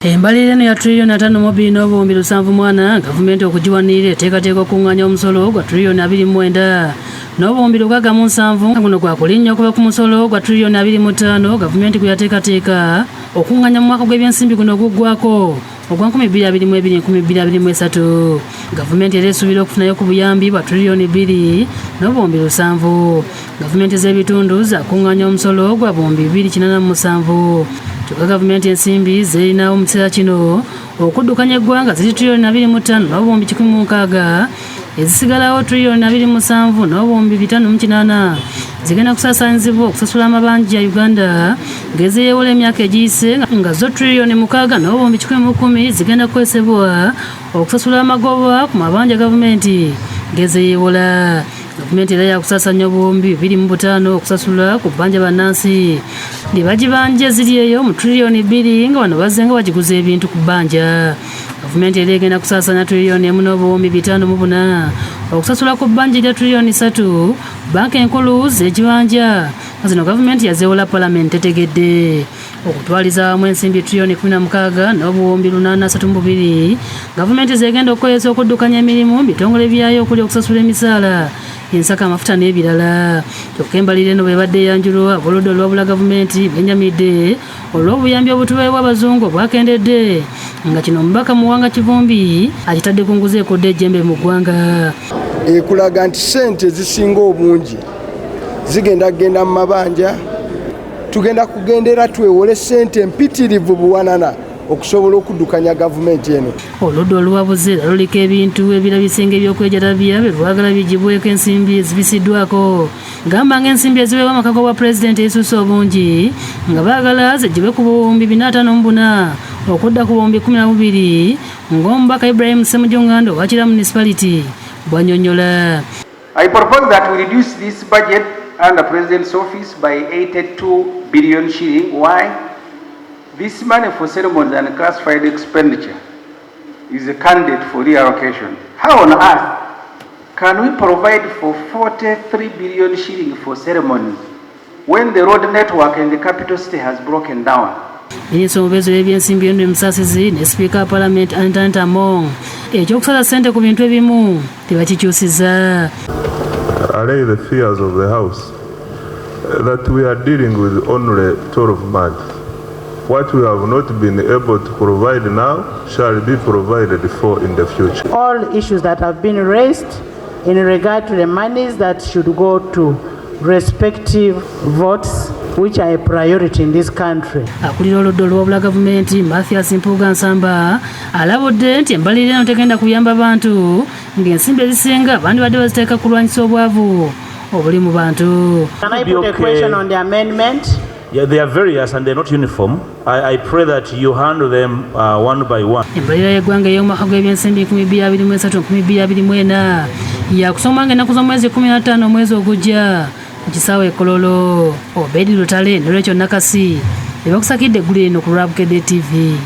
Embalirira eno ya tuliyoni 52,774 gavumenti okugiwanirira eteekateeka okukungaanya omusolo gwa tuliyoni 29,667 nga guno gwakulinnya okuva ku musolo gwa tuliyoni 25 gavumenti gwe yateekateeka okukungaanya mu mwaka gw'ebyensimbi guno oguggwako ogwa 2022 2023. Gavumenti era esuubira okufunayo ku buyambi bwa tuliyoni 2,700. Gavumenti z'ebitundu zakuŋŋaanya omusolo gwa 2,807. Kyokka gavumenti ensimbi zerinawo mu kiseera kino okuddukanya eggwanga ziri tuliyoni 25,160. Ezisigalawo tuliyoni 27,508 zigenda kusaasaanyizibwa okusasula amabanja Uganda gezeyewola emyaka egiyise, nga zo tuliyoni 6,110 zigenda kukozesebwa okusasula amagoba ku mabanja gavumenti gezeyewola. Gavumenti era yakusaasaanya 205,000 okusasula ku bbanja bannansi lye bagibanja eziri eyo mu tuliyoni 2, nga bano bazze nga bagiguza ebintu ku bbanja. Gavumenti era egenda kusaasaanya tuliyoni 1,504 okusasula ku bbanja erya tuliyoni 3 banka enkulu z'ekibanja, nga zino gavumenti yazeewola palamenti tetegedde. Okutwaliza awamu ensimbi tuliyoni 16,832 gavumenti zegenda okukozesa okuddukanya emirimu mu bitongole byayo, okuli okusasula emisaala, ensako, amafuta n'ebirala. Kyokka embalirira eno bwebadde eyanjulwa, aboludda olwabula gavumenti benyamidde olw'obuyambi obutuweebwa abazungu obwakendedde, nga kino omubaka Muwanga Kivumbi akitadde ku nguzi ekudde ejjembe mu ggwanga. Ekulaga nti ssente ezisinga obungi zigenda kugenda mu mabanja. Tugenda kugendera twewole ssente empitirivu buwanana okusobola okuddukanya gavumenti eno. Oludda oluwabuzi era luliko ebintu ebirabisenga ebyokwejalabya bye lwagala bigibweko ensimbi ezibisiddwako, gamba ng'ensimbi eziweebwa amaka g'obwa pulezidenti ezisusse obungi, nga baagala zigibwe ku 454,000 okudda ku 12,000, ng'omubaka Ibrahim Ssemujju Nganda owa Kira Municipality bw'annyonnyola. I propose that we reduce this budget under President's office by 82 billion shilling. Why? This money for ceremonies and classified expenditure is a candidate for reallocation. How on earth can we provide for 43 billion shilling for ceremonies when the road network in the capital city has broken down? Minisita omubeezi w'ebyensimbi Henry Musasizi ne sipiika wa palamenti Anita Among ekyokusala ssente ku bintu ebimu tebakikyusiza. Allay the fears of the House that we are dealing with only 12 months. What we have not been able to provide now shall be provided for in the future. All issues that have been raised in regard to the monies that should go to respective votes, which are a priority in this country. Akulira oludda oluwabula gavumenti Mathias Mpuuga Nsamba alabudde nti embalirira eno tegenda kuyamba bantu, ng'ensimbi ezisinga bandibadde baziteeka kulwanyisa obwavu obuli mu bantu. Can I Be put a okay. question on the amendment? Yeah, they are various and they're not uniform. I pray that you handle them one by one. Embalirira y'eggwanga ey'omwaka gw'ebyensimbi 2023 2024 yakusomwa ng'ennaku z'omwezi 15 omwezi ogujja mu kisaawe e Kololo. Obedi Lutale ne Rachel Nakasi ebakusakidde eggulu eno ku lwa Bukedde TV.